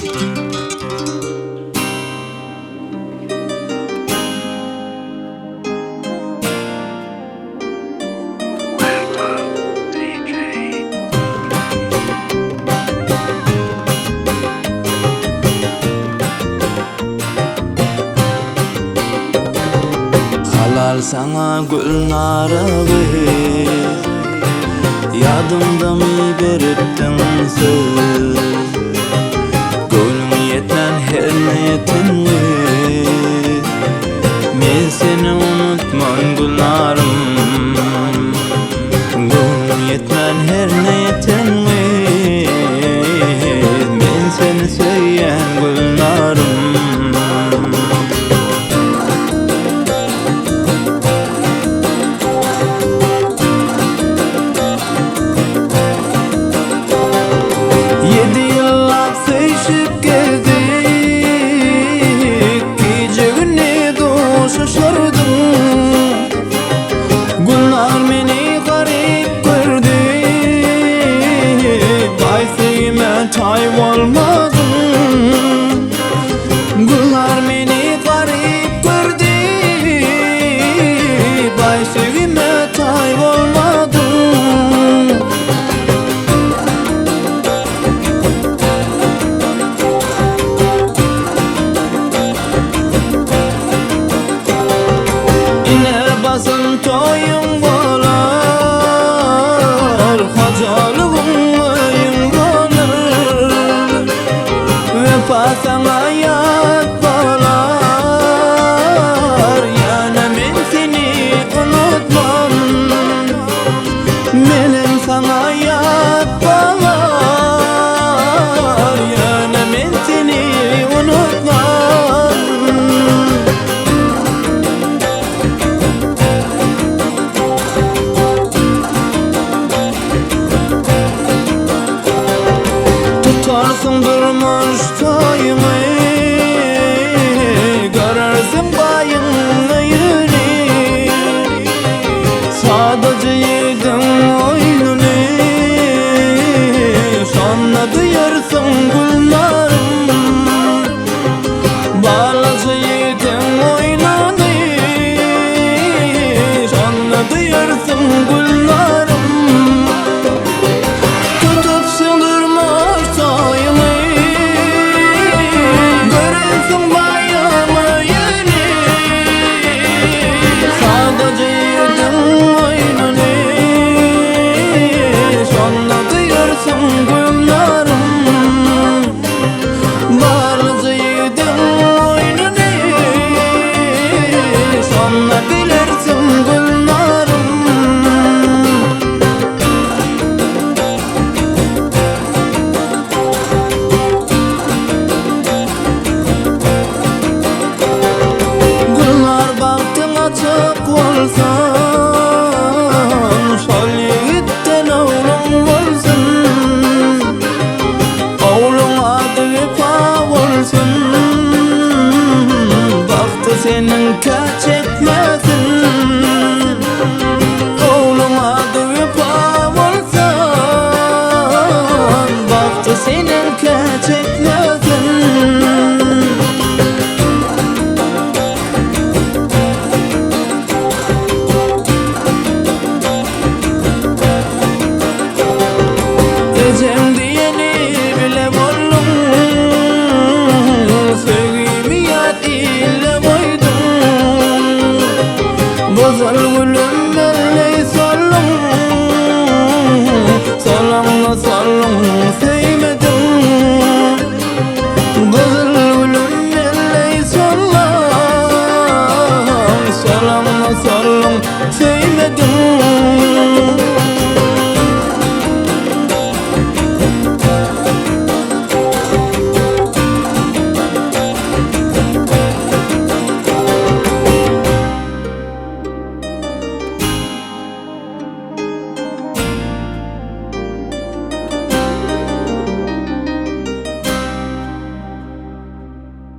Halal saňa Gülnara gyz Ýadyňdamy beripdiň söz Göwnüň ýetmän her ne ýeten gyz Men seni unutman Gülnarym Göwnüň ýetmän her ne ýeten gyz Men seni söýýän Gülnarym. Ýedi ýyllap söýşüp gezdik, Gije-gündiz duşuşardyk. Gülnar meni garyp gördi, Baý söýme taý bolmadyň. Gülnar meni garyp gördi, Baý söýgime taý bolmadyň. Ine basym toýuň bolar, Hojalygyň öýüň bolar. Wepa saňa ýat bolar, Ýöne men seni unutman. Menem saňa ýat bolar, Ýöne men seni unutman. Tutarsyň durmuş toýuňy, Görersiň baýyň öýüni. Sadaja ýigidiň oýnuny, Şonda duýarsyň Gülnarym. Balaja ýigidiň oýnuny, Şonda duýarsyň Gülnarym. Tutupsyň durmuş toýuňy, Görersiň baýam öýüni. Sadaja ýigidiň oýnuny, Şonda duýarsyň Gülnarym. Barlyja ýigidiň oýnuny, Şonda bilersiň Gülnarym. Gülnar bagtyň açyk bolsun, Şol ýigitden ogluň bolsun. Ogluň ady Wepa bolsun, Bagty seniňkä çekmesin. Ogluň ady Wepa bolsun, Bagty seniňkä çekmesin.